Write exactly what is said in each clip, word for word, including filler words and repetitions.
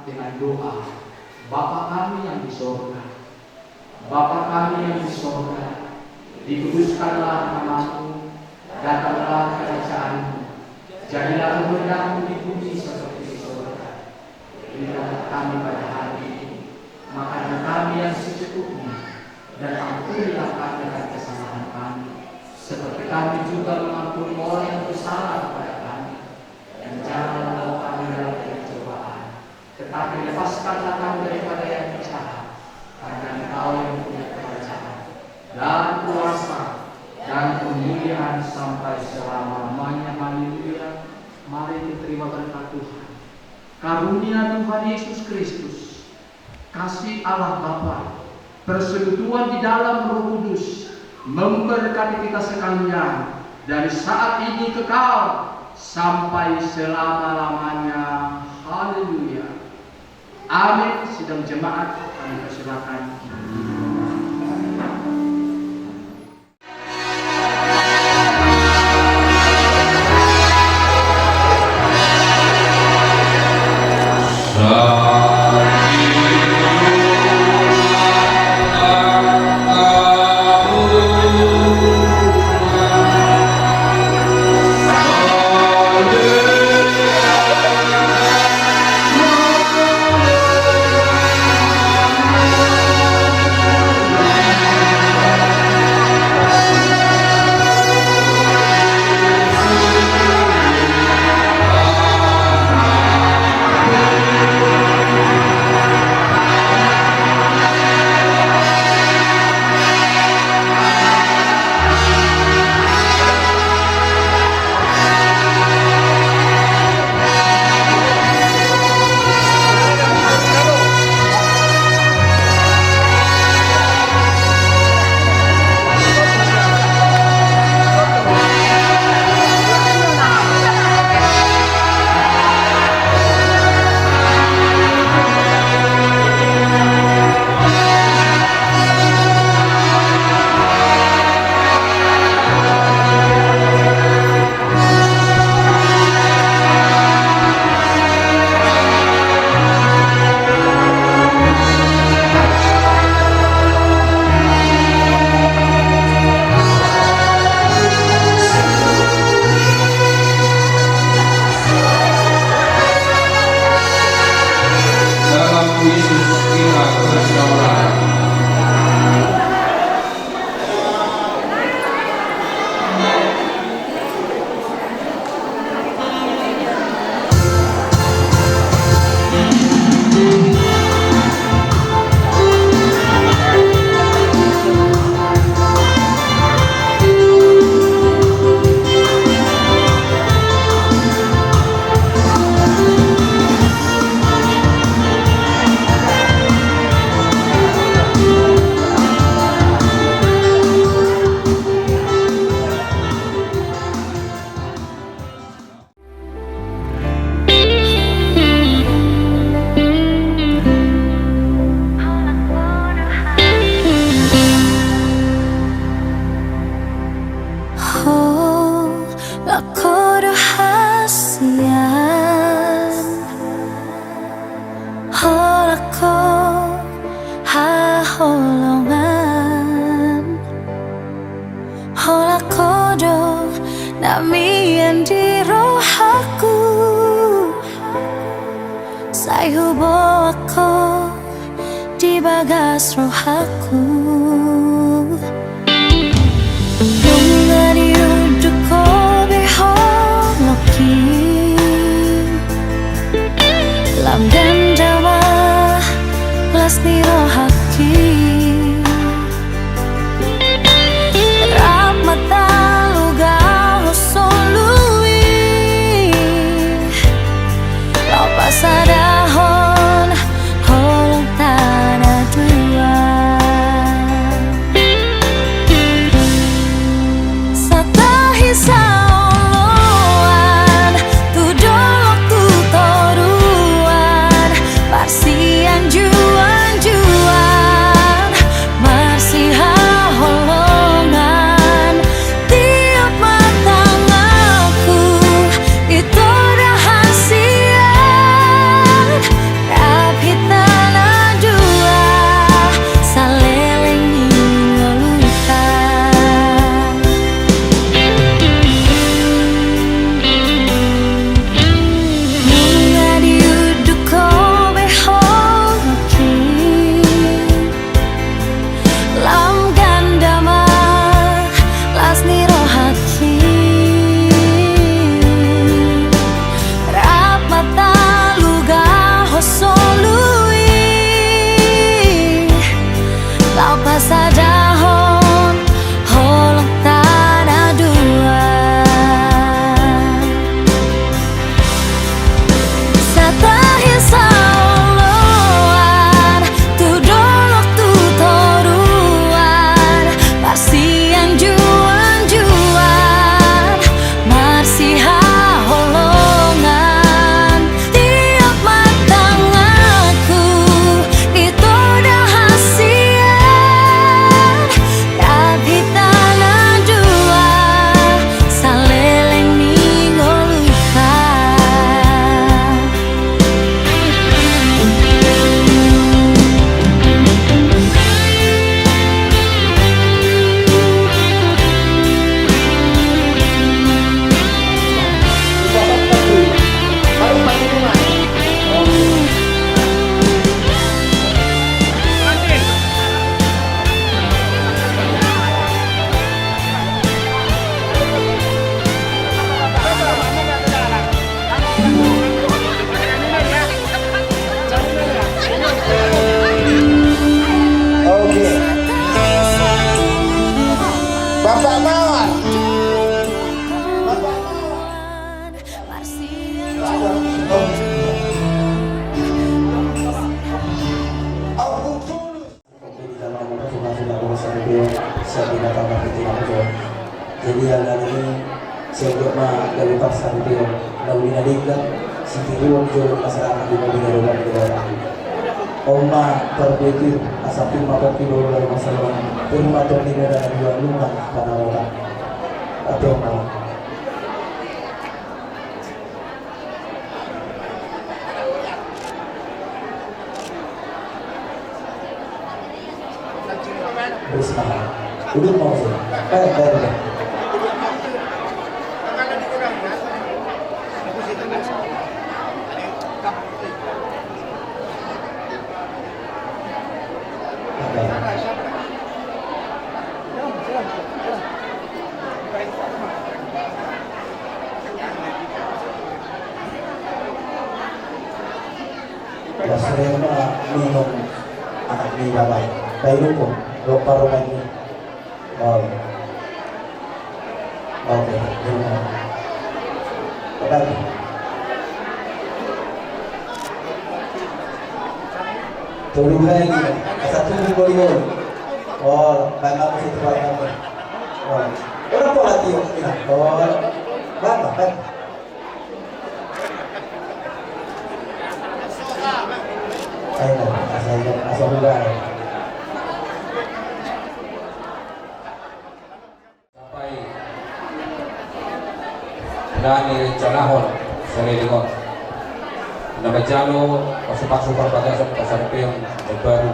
Dengan doa, Bapa kami yang di sorga. Bapa kami yang di sorga, dikuduskanlah nama-Mu, datanglah kerajaan-Mu, jadilah kehendak-Mu di bumi seperti di sorga. Berikanlah kami pada hari ini makanan kami yang secukupnya, dan ampunilah kami akan kesalahan kami, seperti kami juga mengampuni orang yang bersalah kepada kami. Dan janganlah kami dalam pencobaan, tetapi lepaskanlah kami daripada yang jahat, karena Engkau yang punya kerajaan, dan kuasa, dan kemuliaan sampai selama-lamanya. Haleluya. Mari kita terima berkat Tuhan. Karunia Tuhan Yesus Kristus, kasih Allah Bapa, persekutuan di dalam Roh Kudus, memberkati kita sekalian dari saat ini kekal sampai selama-lamanya. Haleluya. Amin. Sidang jemaat, kami persilakan. Dalam Kristus kita bersaudara. Holan ho do hasian, holan ho haholongan, holan ho do na mian di rohaku. Sai huboan ho di bagas rohaku. Nunga diunduk ho be holongki, lam ganda ma las ni rohangki. Rap ma taluga ho solu i, laho pasadahon holongta na dua. Jadi ala ni i, sai jotjot ma gabe paksa di tio na uli na denggan, sitiruon jolo masyarakat di mobil na roda di bawah. On ma parbetir asa pir ma pongki do lalu masalah. Pir ma tong di meda na dua lumang panarotan. Tapi on ma. Terus, ah, duduk mau sih. Baik, baik, baik. Las rema minum anak ni babai. Baik, lupa. Lupa rumah ini. Oh. Oke, terima kasih. Tolu hali, asa tunggu gol-gol. Oh, bang, apa sih, tukang apa? Oh. Orang pola tiup, ya. Oh. Bang, bang. Ayo, asa, asa, asa. Sampai na nirencanahon saleleng on. Na manjalo pasupasu parbagason pasampeon na baru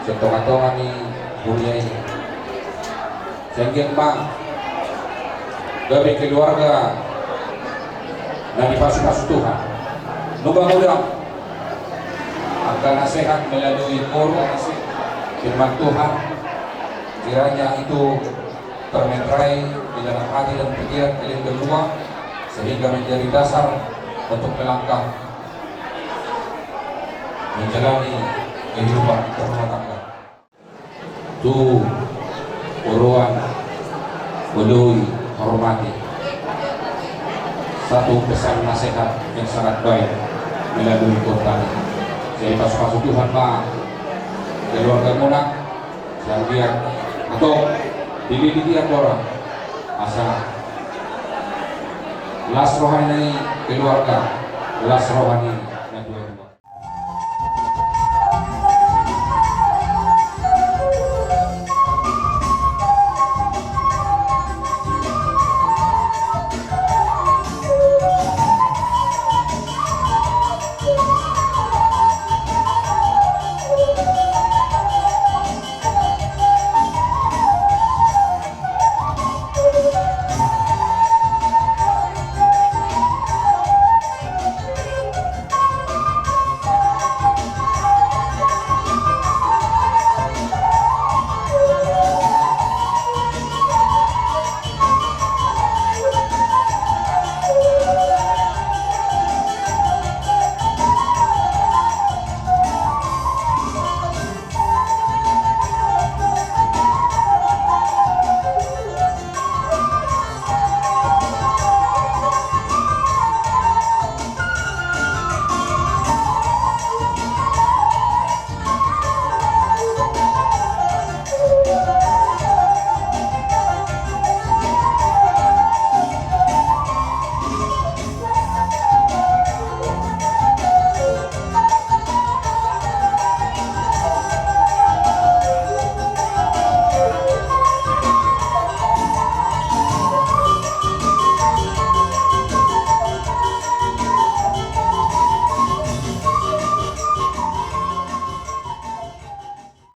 sian tongatonga ni huria i. Sai anggiat ma gabe keluarga na dipasupasu Tuhan. Nunga godang angka nasehat melalui koru, firman Tuhan, kiranya itu termeterai di dalam hati dan pikiran kalian berdua, sehingga menjadi dasar untuk melangkah menjalani kehidupan berumah tangga. Tu oroan, oloi, hormati. Satu pesan nasehat yang sangat baik melalui kota ini. Jadi pasupasu Tuhan ma keluargamuna. Sai anggiat, atau dililit ia orang asa las roha ni keluarga, las roha ni na dua-dua.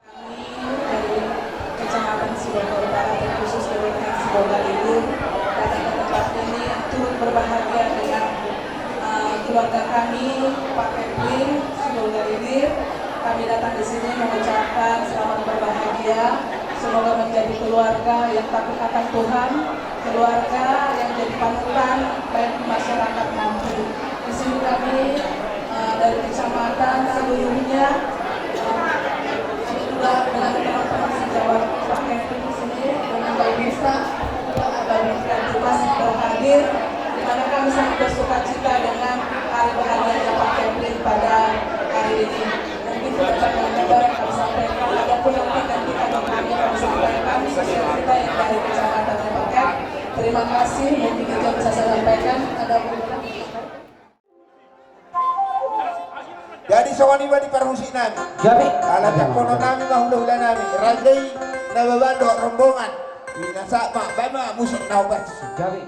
Kami dari Kecamatan Sibolga Utara, terkhusus dari Sibolga Ilir, datang ke tempat ini turut berbahagia dengan, eh, keluarga kami, Pak Kepling, Sibolga Ilir. Kami datang di sini mengucapkan selamat berbahagia. Semoga menjadi keluarga yang taat akan Tuhan, keluarga yang jadi panutan baik di masyarakat nanti. Di sini kami, eh, dari kecamatan seluruhnya, eh, kami juga dengan teman-teman sejawat Pak Kepling di sini dengan Bapak Bisa, Bapak Bisa juga sudah hadir, di mana kami sangat bersuka cita dengan hari bahagianya Pak Kepling pada hari ini. Mungkin tidak banyak yang kami sampaikan, adapun nanti, nanti kami, kami, kami sampaikan sosial kita yang dari kecamatan Lebakan, Terima kasih, mungkin itu yang bisa saya sampaikan. Ada. Jadi songon i ma di parmusik nami. Gabe. Ala jangkonon nami ma hulahula nami. Raja i na baban dohot rombongan. Di na sahat ma, baen ma musik na opat. Gabe.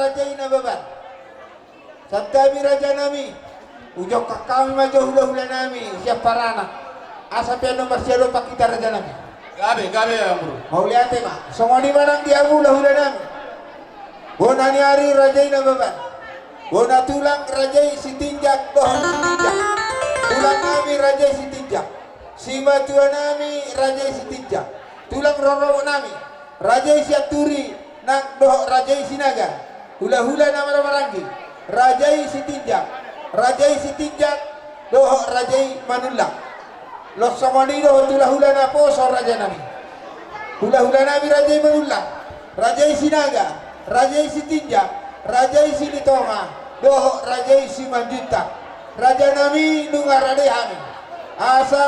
Raja i Nababan. Santabi rajanami. Hujongkon hami ma jo hulahulanami sian paranak. Asa pe annon marsiadopan hita rajanami. Gabe, gabe, Amangboru. Mauliate ma. Songon i ma nang di hamu hulahulanami. Bona ni ari raja i Nababan. Bona tulang raja i Sitinjak dohot Sitinjak. Tulangnami raja i Sitinjak. Simatuanami raja i Sitinjak. Tulang rorobotnami raja i Sianturi nang dohot raja i Sinaga. Hulahula na marhahamaranggi raja i Sitinjak. Raja i Sitinjak dohot raja i Manullang. Los songon i dohot hulahula naposo rajanami. Hulahulanami raja i Manullang, raja i Sinaga, raja i Sitinjak, raja i Silitonga dohot raja i Simanjuntak. Rajanami nunga rade hami. Asa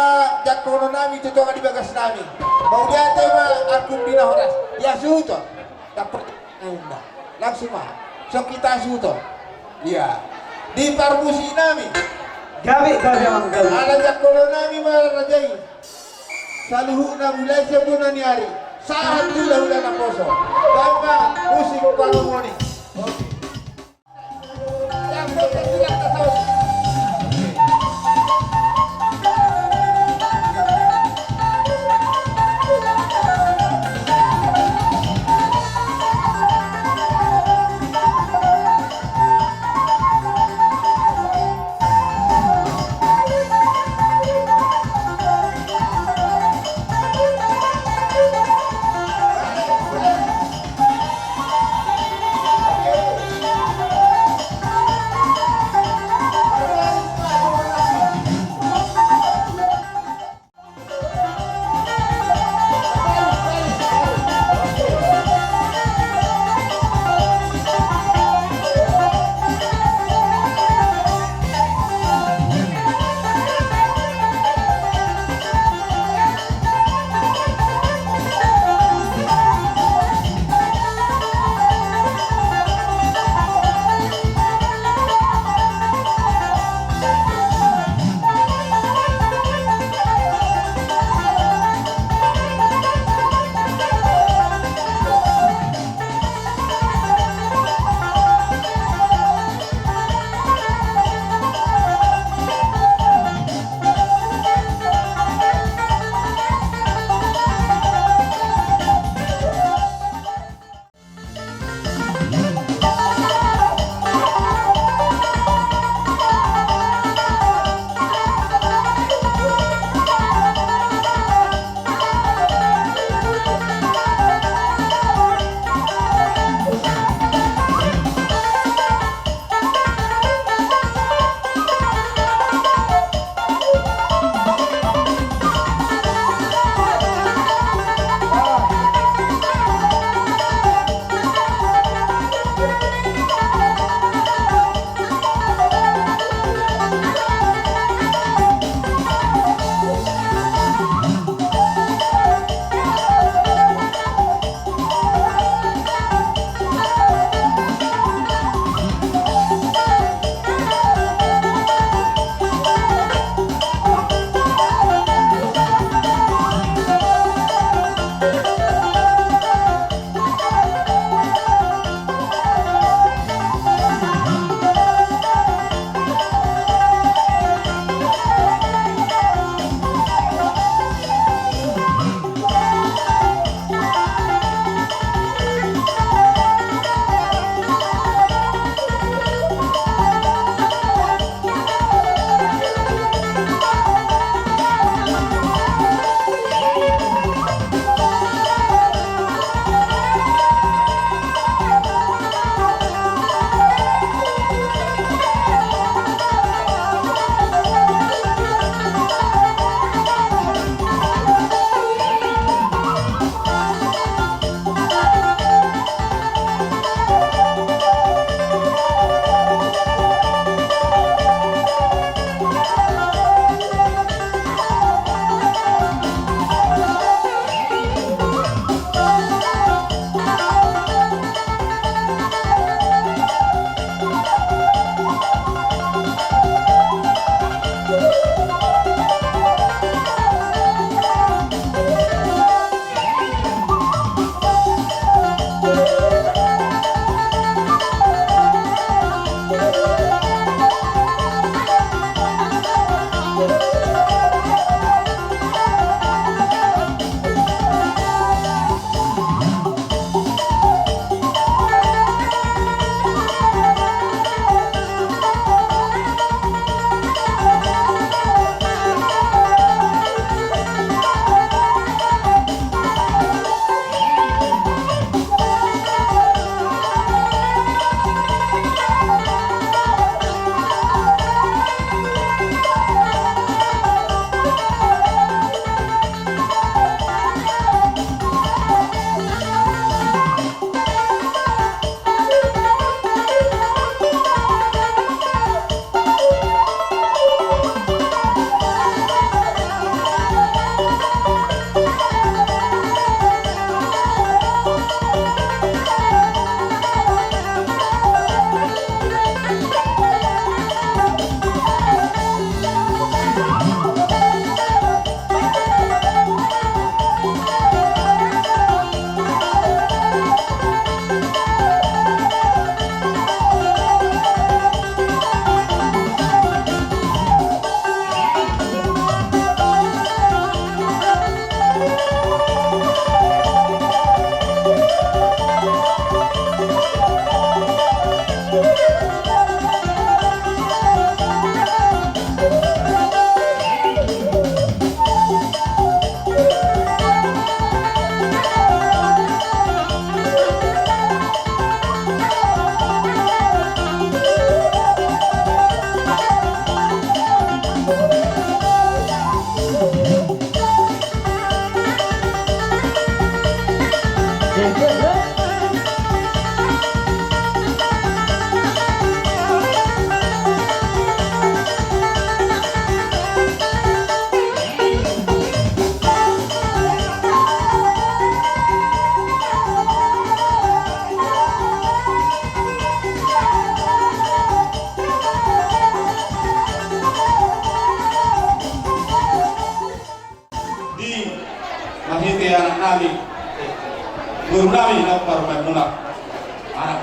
jangkononnami tu tonga ni bagasnami. Mauliate ma angkup ni na horas. Ia suhuton. Dapot. Enda. Langsung ma. Songon hita suhuton. Ia. Di parmusiknami. Gabe, gabe, Amang, gabe. Ala jangkononnami ma raja i. Saluhutna mulai sian bona ni ari sahat tu hulahula naposo. Baen ma musik pangomoan i. Oke.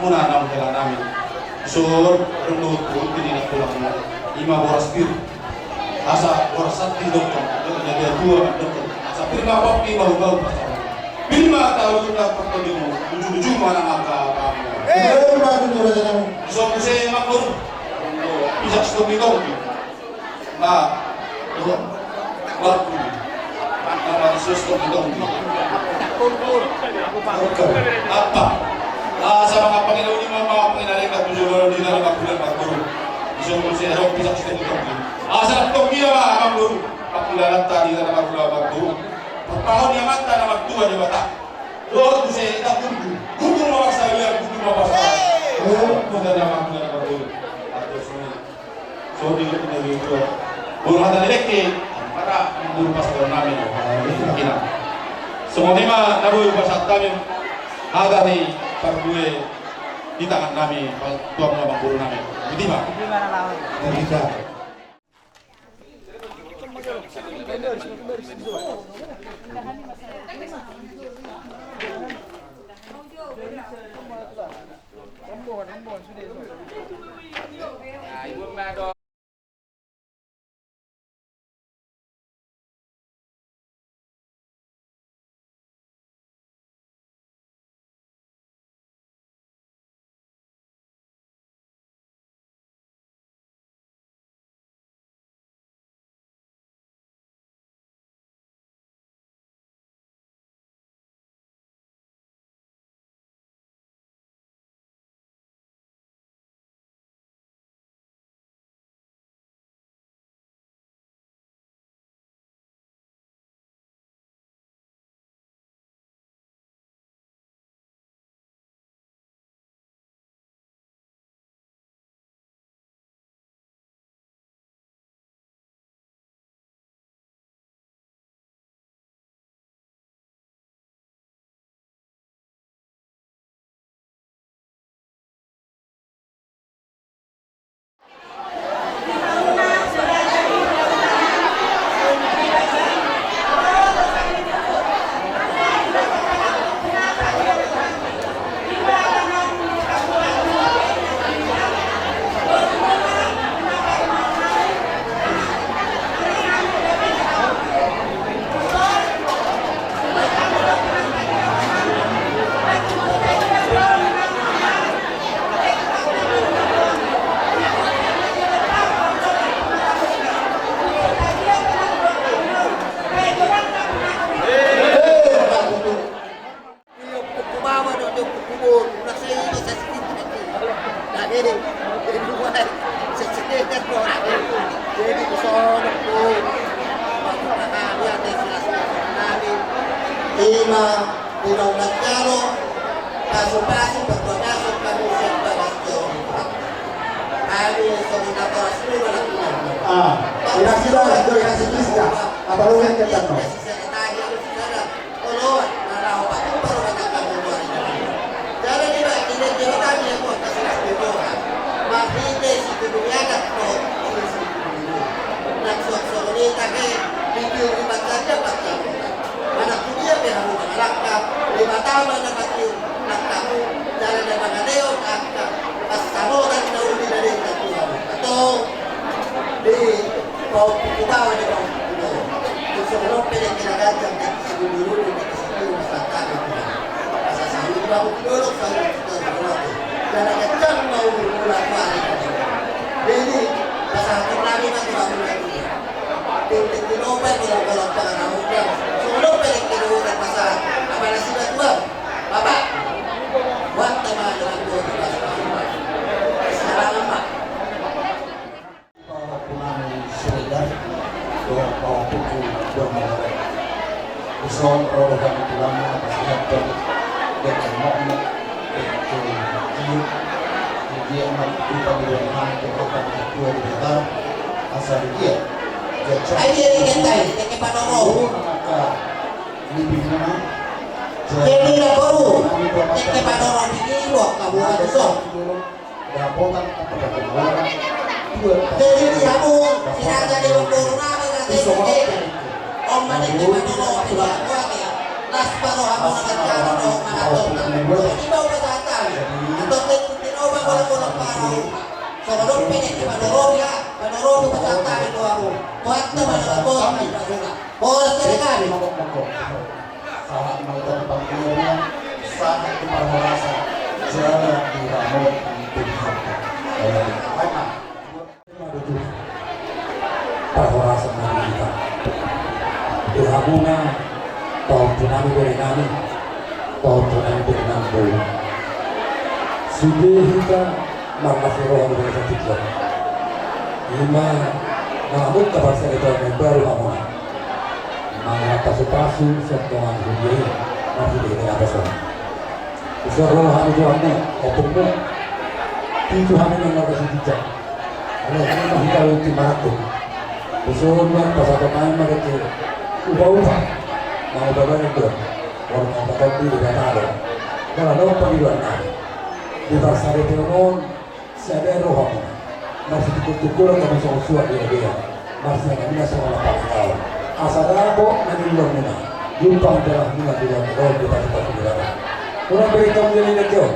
Muna naung hela nami. Sor, renggut, renggut, ini nak tulang. Ima boras pir. Asa boras santi dokkon, dokkon, dia tua, dokkon. Asa pir ma pop, ima ubau pasar. Pir ma tahu tak pertemu, ujung-ujung mana maka kamu. Eh, pir ma tujuh raja namu. So, saya maklum. Bisa stop di tongki. Ma, dua, waktu. Maka harus stop di tongki. Apa? Ah, sama apa ini, ini mama apa ini, ada yang tak tujuh, kalau di dalam aku dan waktu. Bisa, saya rok, bisa stop di tongki. Ah, saya tongki ya, Bang, Bang, Bang. Aku dalam tadi, dalam aku, Bang, Bang. Tahun yang mata, nama tua, dia mata. Dohot muse, ita gurgur. Gurgur ma bangsa liat, gurgur ma bangsa. Gurgur ma bangsa liat, gurgur ma bangsa. Atas ini. So, di gurgur ma bangsa. Gurgur hata di leke. Mata, gurgur pas gurgur nami. Kira. Songon i ma, na boi pasahat hami. Hata ni parbue di tangan nami, tuan ma gurgur nami. Boti ma. Boti ma. Ima di daun jalo, pasu-pasu, patua-pasu, panusian bagas jauh. Kami songon natoras lima lakukan. Ah, ina sila, jauh kasih bisa. Apa lu yang ketat, no? Oloan, na laho patumpa rumah tangga manoari. Jala di ba, di Debata dia buat kasih las di Debata. Marhite situtu di adat dohot situtu di luar. Nang songon i tahe, di tiur di pancanda pancanda. Manang tu dia pe hamu mangalangka, Debata ma na patiur langkamu, jala na mangalehon angka pansamotan na uli na denggan tu hamu. Antong, di Paompu tu baoa, di paompu tu baoa. Tung songon on pe dengke na ganjang, dengke sirudu-rudu, dengke sitiur, masalah kami tu baoa. Asa sahuti bamu tu dolok, sahuti tu dolok. Jala ganjang ma umur muna tu ari. Jadi, pasahaton nami ma tu bamu na tutu. Dengke tinopa, golok-golok pangarahutna. Songon on pe dengke na pasahat. Apa nasida tu bamu? Bapak. Buat teman dengan dua belas. Salaman ma. Paompu nami Siregar, dohot paompuku Dua Malere. Dison ro do hami tu lambung na pasihathon, dengke mokmok, dengke giot, di dia ma tu pangidoan hami tu hata ni tua di Debata, asa di dia. Ai dia di kita, dengke panorong. Angka ni pimpinan. Jadi na boru, dengke panorong di dia, kamu ada dison. Dapotan apa dapotan orang. Jadi di hamu, si raja di rumah nami, raja di rumah. Om mani di rumah nami, di rumah nami. Las paro hamu na raja, hamu na raja. Jadi mau kesehatan. Atau Robi, ah, pada robi pasahat hami tu hamu. Buat teman, buat teman. Horas, silakan. Sahat ma hita tu pangguruan, sahat tu parhorasan, jala diramoti Tuhan. Baik, Pak. Parhorasan ma di hita. Di hamu na, pahompu nami, bere nami, pahompu nami, bere nami, bere. Sude hita marlas ni roha di bagasan tingki on. Ima na mangungkap harsaripeon na imbaru hamu na. Mangalap pasupasu sian dongan huria i, marhite-hite na pasona. Dison ro hami tu hamu, ompungmu. Pitu hami na marga Sitinjak. Alai hami ma hita ulti marangkup. Dison ma pasahaton nami ma dengke upa-upa. Mangupa badan do. Molo mangupa tondi Debata do. Molo adong pangidoan nami. Di parsaripeon on, sada rohamuna, marsitungkol-tungkolan hamu songon suan di area, marsiangan-angan songon lapangan gol. Asa dapot na niluluanmuna, jumpang jala muna di luar gol di pasupasu ni Debata. Unang berita menjadi negeri.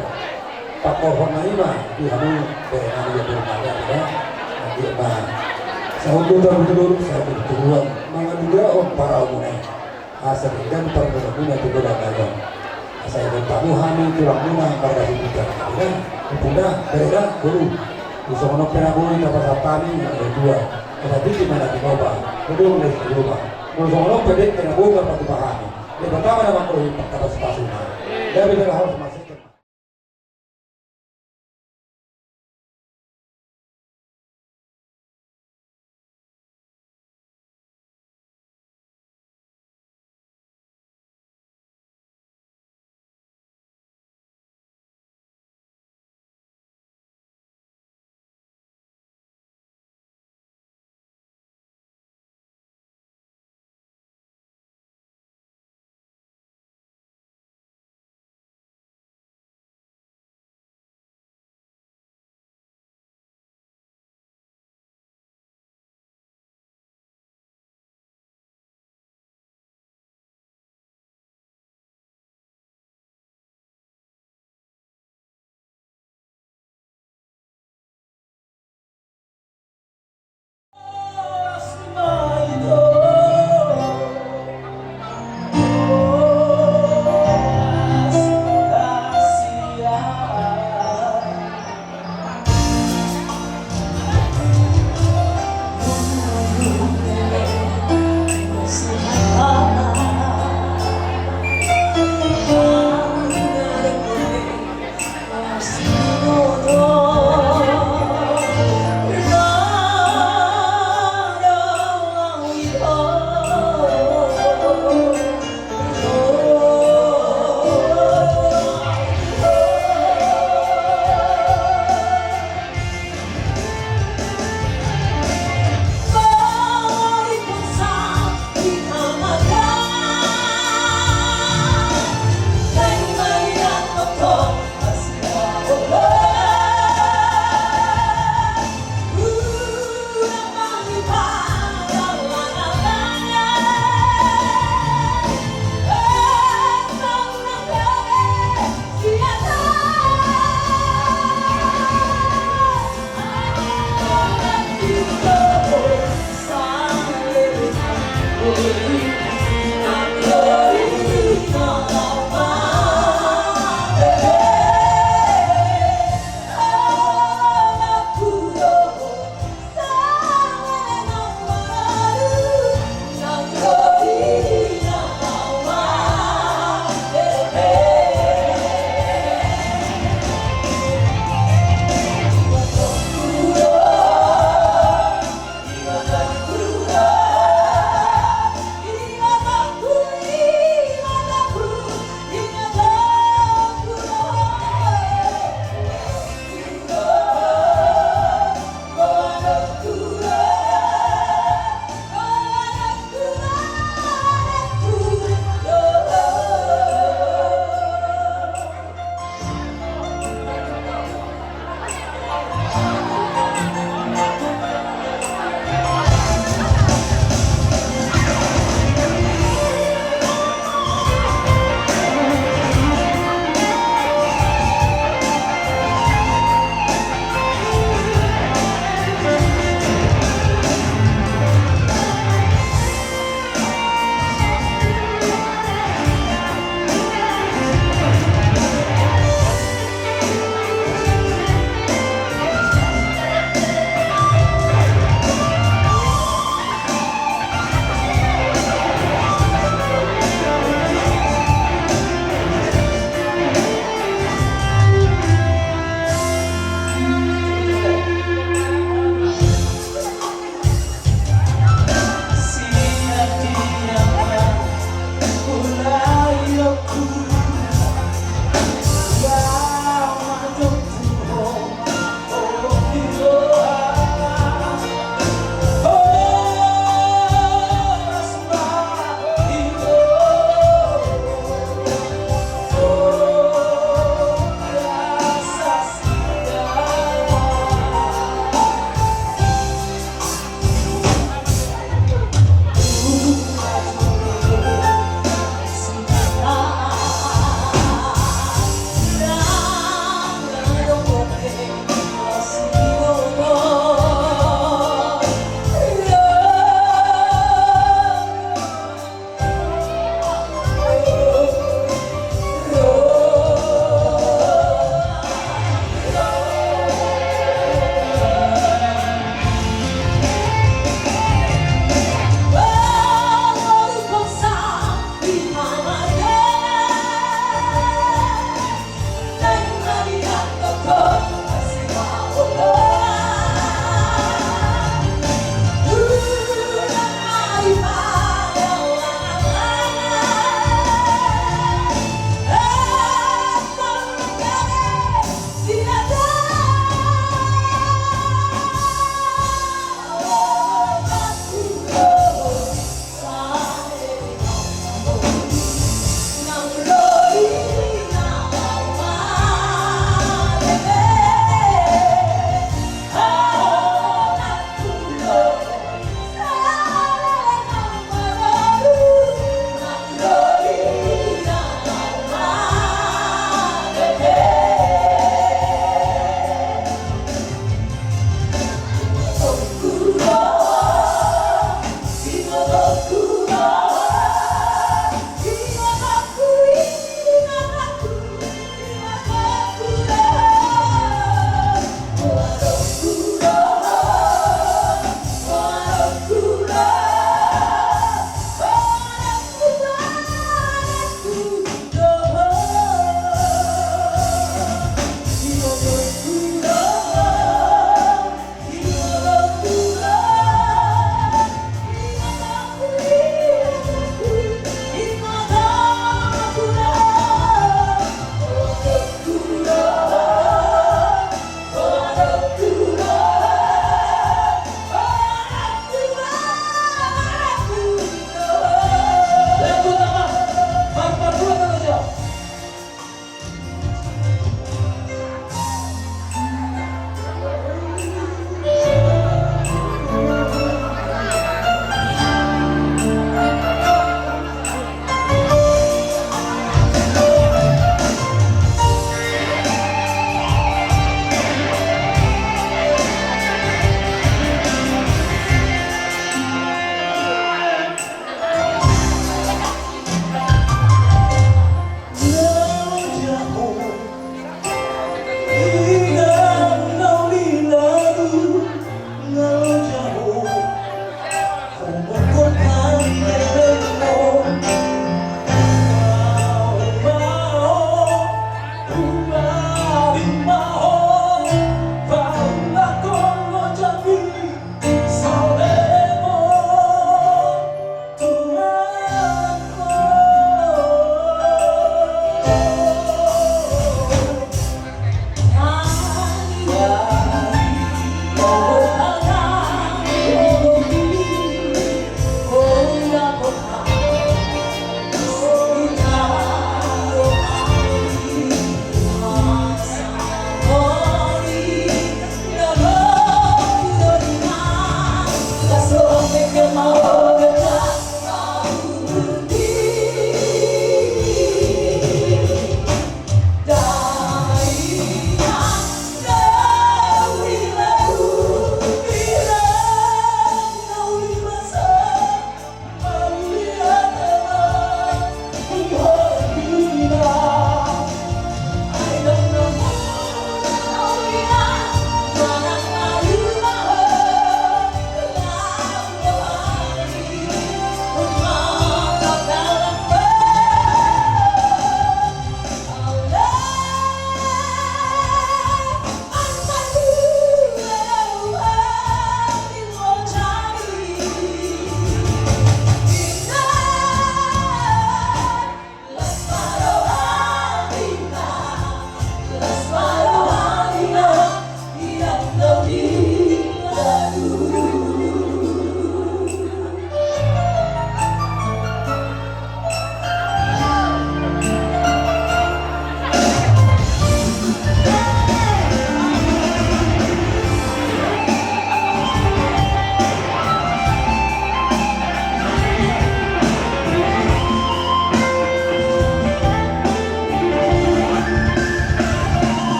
Pakohon na ima di hamu, bere nami, ya, bere nami, ya. Nanti ma, sahutu tahu dulu, sahutu turuan, mangaduga on paraumuna. Asa denggan parmudamuna tu godang na i on. Asa iboto hamu hami tulangmuna marga Sitinjak. Ina, ipuna, bere da, boru. Songon on pe na boi tapasahat hami, na dua. Asa disi ma na tinopa. Boru na isi lupa. Molo songon on pe dengke na boi tarpatupa hami. Debata ma na manggohi pangkapasupasuna. Gabe bere haus masih.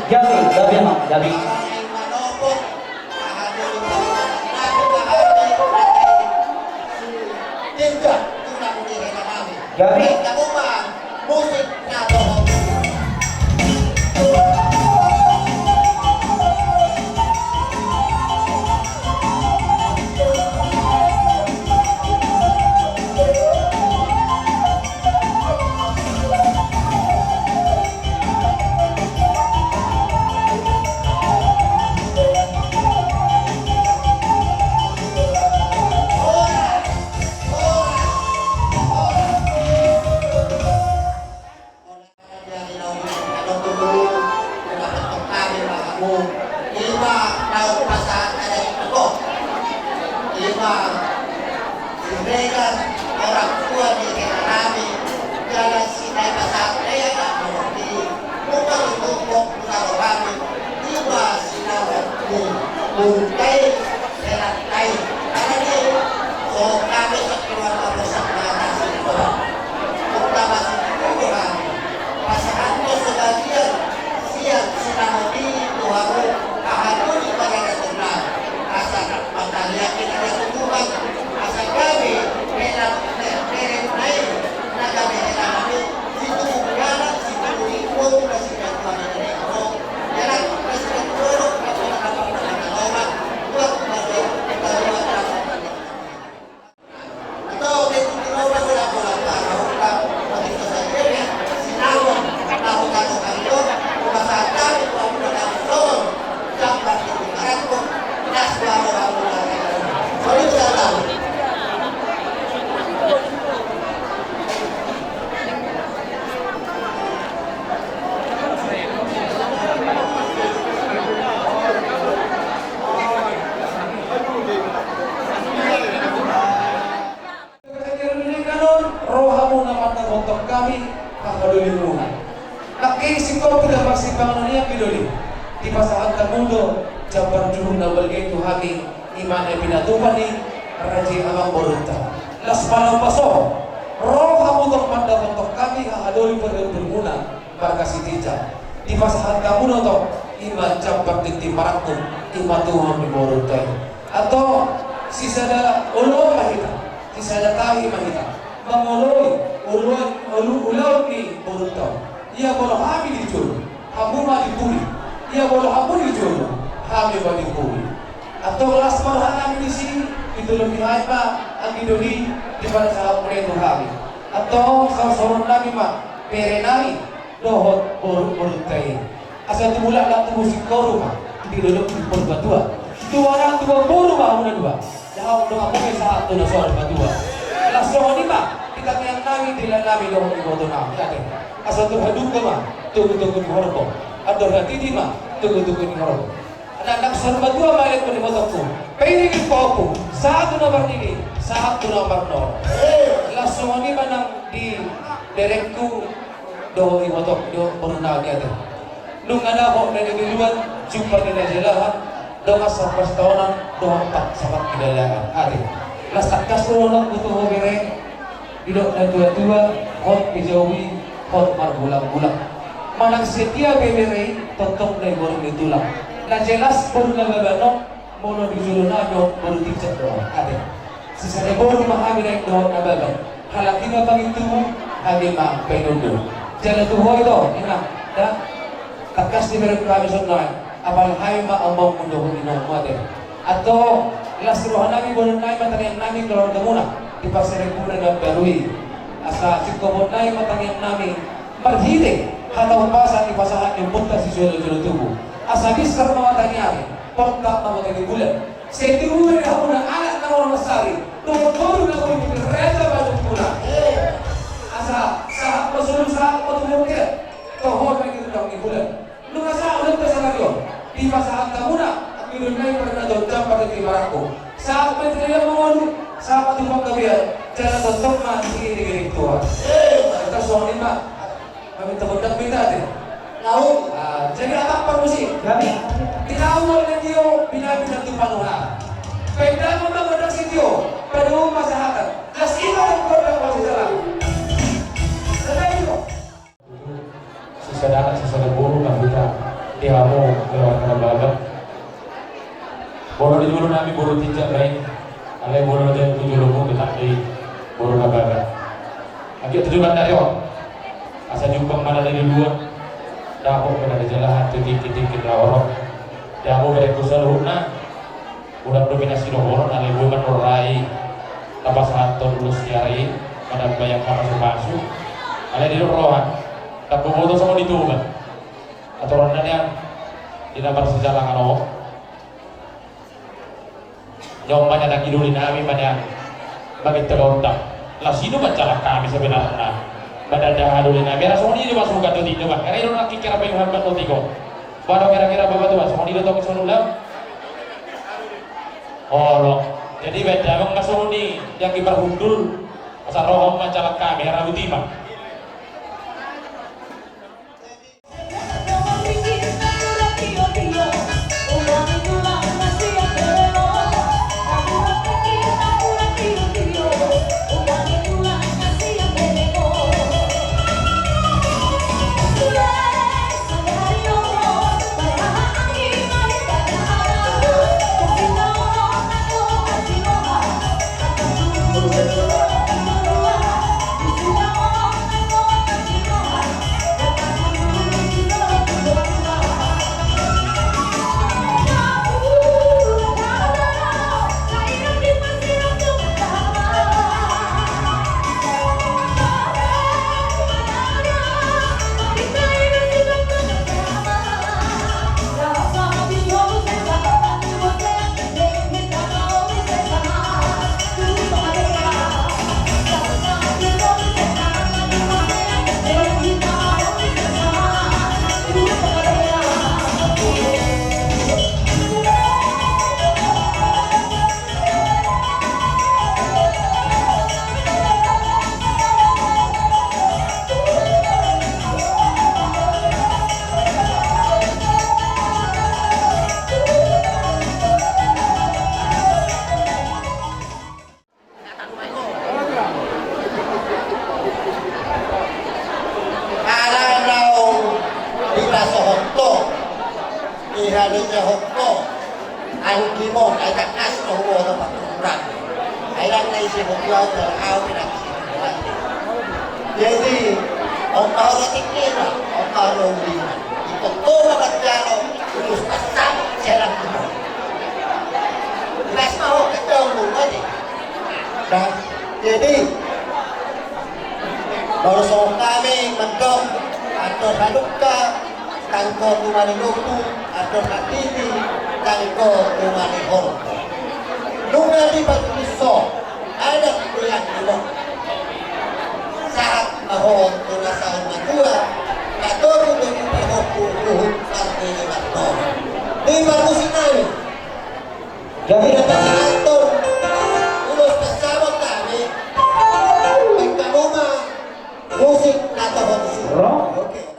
Gabe, gabe, Amang, gabe. Gabe. Ima na pasahat adat i, ima siregar orang tua ni hela nami, jala si na pasahat adat i, muka tutup kok mula rohani, ima sinamot ni murtai. Hela nai, ala ni i, so hami sakeluarga besar na tasi Tuhan. Terutama si Tuhan, pasahathon sebagian sian sinamot i tu hamu, haha tu di paradaton nami. Asa mangaliat hita tu Tuhan, asa gabe hela, hela nai, na gabe hela nami, situbu ni anak, situbu ni inang, na si Tuhan i na ningkok. Ro hamu na mandapothon hami hahadolimuna. Nangkin singkop hita marsipanganon i, anggi doli, dipasahat hamu do jambar juhut na balga i tu hami. Ima na pinatupa ni raja i, amangborunta. Las ma na umpasa on, ro hamu tong mandapothon hami haha Olo, parhundulmuna marga Sitinjak, dipasahat hamu do tong, i ma jambar tintin marangkup, i ma tulang ni borunta i. Antong, sisada oloan ma hita, sisada tahi ma hita mangoloi oloan, olo-, ulaon ni borunta on. Ia molo hami di jolo, hamu ma di pudi. Ia molo hamu di jolo, hami ma di pudi. Antong las ma rohanami disi, ditoloi hami ma anggi doli, dipasada hamu ma tu hami. Antong, saursauronnami ma berenami dohot boru-, borunta i. Asa tubu laklak tubu singkoru ma di dolok ni Purbatua. Tubu anak tubu boru ma hamu na dua. Jala adong hamu be sahat tu na saur matua. Las songon i ma di tangiangnami, di dalanami dohot ibotonami, ate. Asa andor hadungka ma togutogu ni horbo, andor hatiti ma togutogu ni horbo. Nang saur matua ma lelengku, ibotongku, pairingi pahompu, sahat tu na marnini, sahat tu na marnono. Las songon i ma nang di berengku dohot ibotongku, dohot borunami, ate. Nunga dapot na niluluan, jumpa ni na jalahan, dongan sapasitaonan, dongan sapangkilalaan, ate. Las tangkas do rohangku tu ho, bere. Didok natuatua, hot dijouhi, hot margulanggulang. Manang setia be bere i, tongtong na di borngin ni tulang. Na jelas boru Nababan on, molo di jolonami on boru Tinjak do, ate. Sisada boru ma hami naeng dohot Nababan. Halak i ma pangintubu, hami ma painondol. Jala tu ho ito, inang, da, tangkas dibereng hami songon i, apala hami ma amangmu dohot inongmu, ate. Antong, las rohanami, boanonnami ma, tangiangnami, keluargamuna, di parserepuna na baru i. Asa singkoponnami ma tangiangnami, marhite hata umpasa dipasahat ni ompunta sijolojolo tubu. Asa binsar ma mata ni ari, porta ma mata ni bulan. Sai tubu ma di hamuna anak na molo marsari, dohot boru na molo di raja ma di hamuna. Asa sahat ma solu, sahat ma tu bontean, toho ma di rindang ni bulan. Nunga sahat do saonari on, dipasahat hamuna anggi doli nai, parna tonjang parna di marangkup. Sahat ma di na mangolu, sahat ma tu panggabean, jala tongtong ma di giring tua. Asa songon i ma. Maminta gondang ma hita, ate. Nau, ah, jadi apa parmusik? Gabe. Di na uli na tio, binahen ma tu panuhatan. Baen damang ma gondang sitio, padomu ma sahatan. Las i ma gondang marsijalangan. Sisada anak sisada boru ma hita di hamu keluarga Nababan. Boru di jolonami boru Tinjak baen, alai boru na jalo tu jolomu tetap di boru Nababan. Anggiat tu joloan ni ari on, asa jumpang ma na niluluan, dapot ma na nijalahan tu tingkitingki na horong. Di hamu berengku saluhutna, unang dope na sidohonon, alai boi mandok roha i, tapasahathon ulos ni ari, manambai angka pasupasu. Alai didok roha, ndang huboto songon i tutu ma aturonna nian di na marsijalangan on. Nion ma nian anggi doli nami ma nian, maminta gondang. Las i do manjalang hami sebenarna. Mandaha doli nami, era songon i do masukan do tinjo ma. Era i do nangkin kira paima hambat do tinjo. Baru kira-kira bapak tua, songon i do tong songon ulam. Olo. Jadi baen damang ma songon i, anggi parhundul. Asa ro hamu manjalang hami, era uti ma. Jadi jehokko anggi mo, ai tak kasih mau mau tempat kurang. Ai lang nai si mau jual dan au pindah ke sini. Jadi ongkau roti kira, ongkau roti. Itu tuh makan jalo, terus pasang jalan tuh. Mas mau ketemu tadi. Dan jadi baru sama kami mendong atau sadukka. Tangko tumani lopu, atau hatiti, tangko tumani horbo. Nunga di batu iso, ada kuliah dulu. Sahat mahon tuna saun matua, katoku tuni pahokku ruhut parti lima tolu. Di batu sinani. Jadi datang Anton, ulos tasabot kami, pengkamuma, musik atau musik. Oke.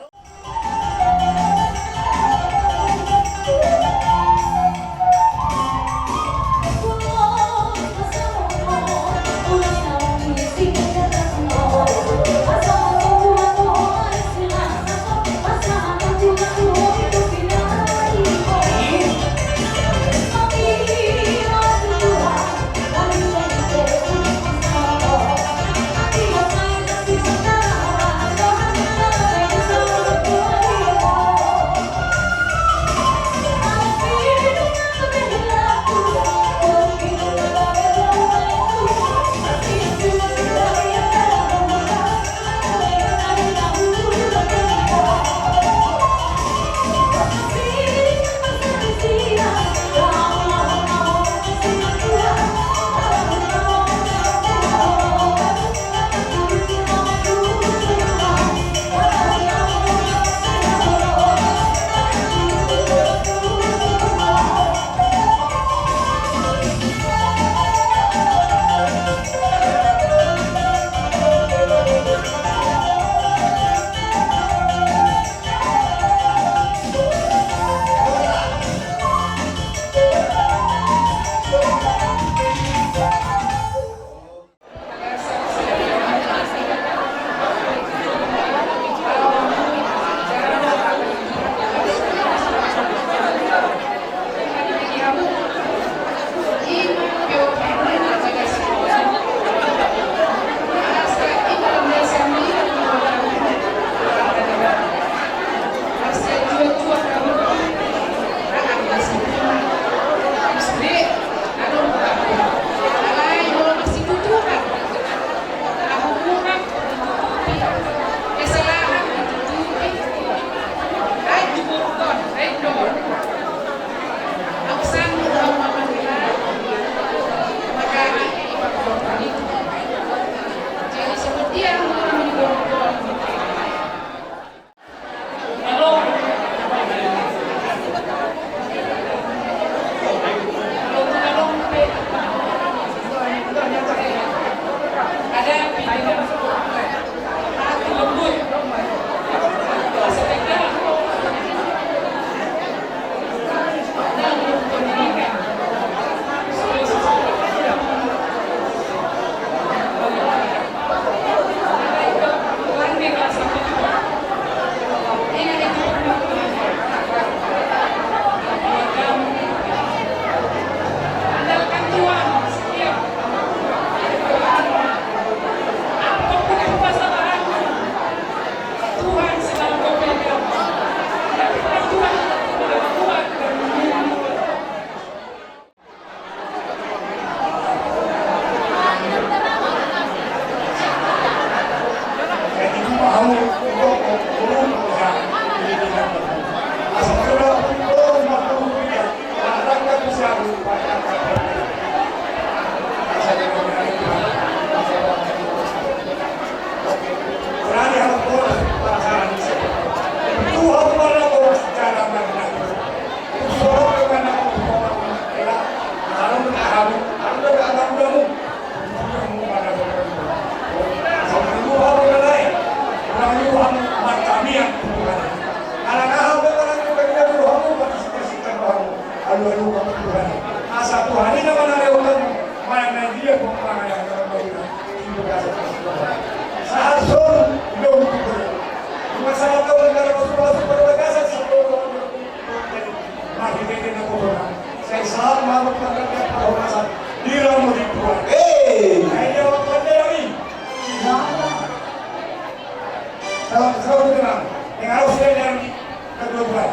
Salam, salam kenal. Dengan aku sudah dari kedua bulan.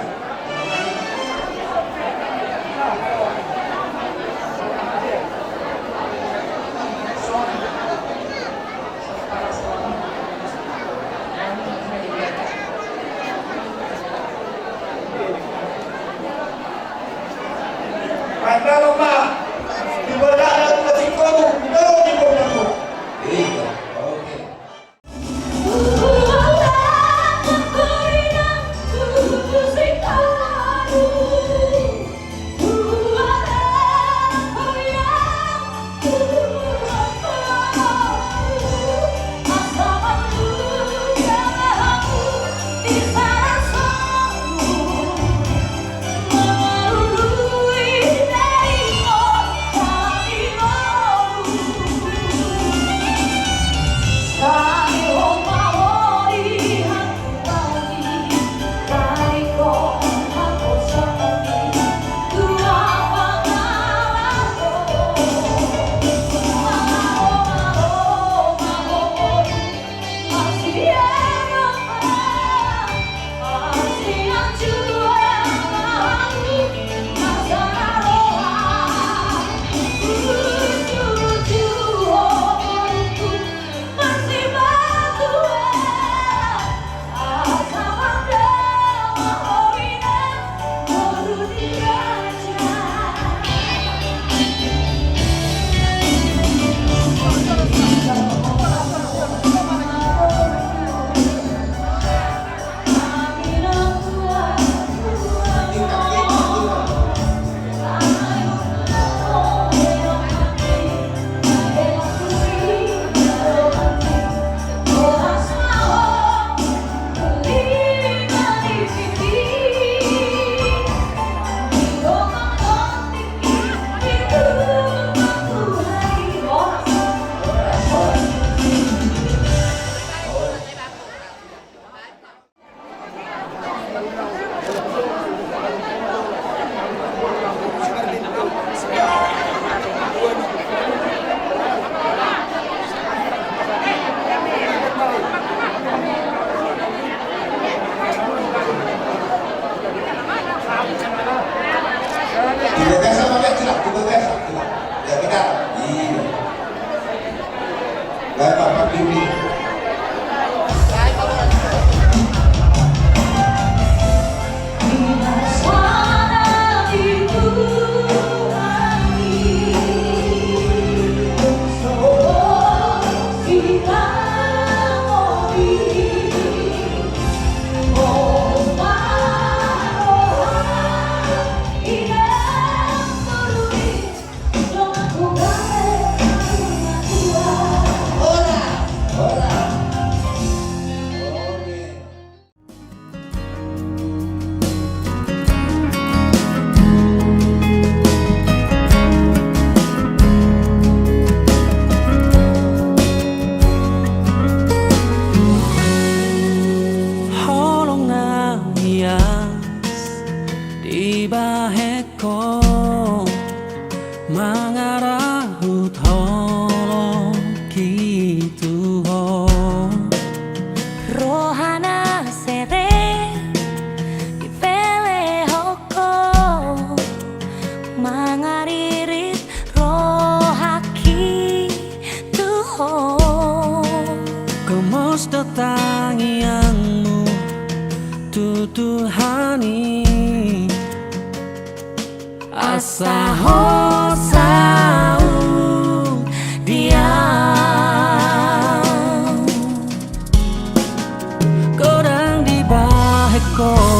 Mantap, Pak. Di bola ada tukang singkong, di bola di bola. Iya, oke. Tiga biasa, Pak, ya, cilak, tiga biasa, cilak. Ya, kita. Iya. Baik, Pak, Pak Yudi. Holong na ias dibahen ho, mangarahut holongki tu ho. Roha na serep dipelehon ho, mangaririt rohangki tu ho. Gomos do tangiangmu tu Tuhan i, asa ho saut di au. Godang dibahen ho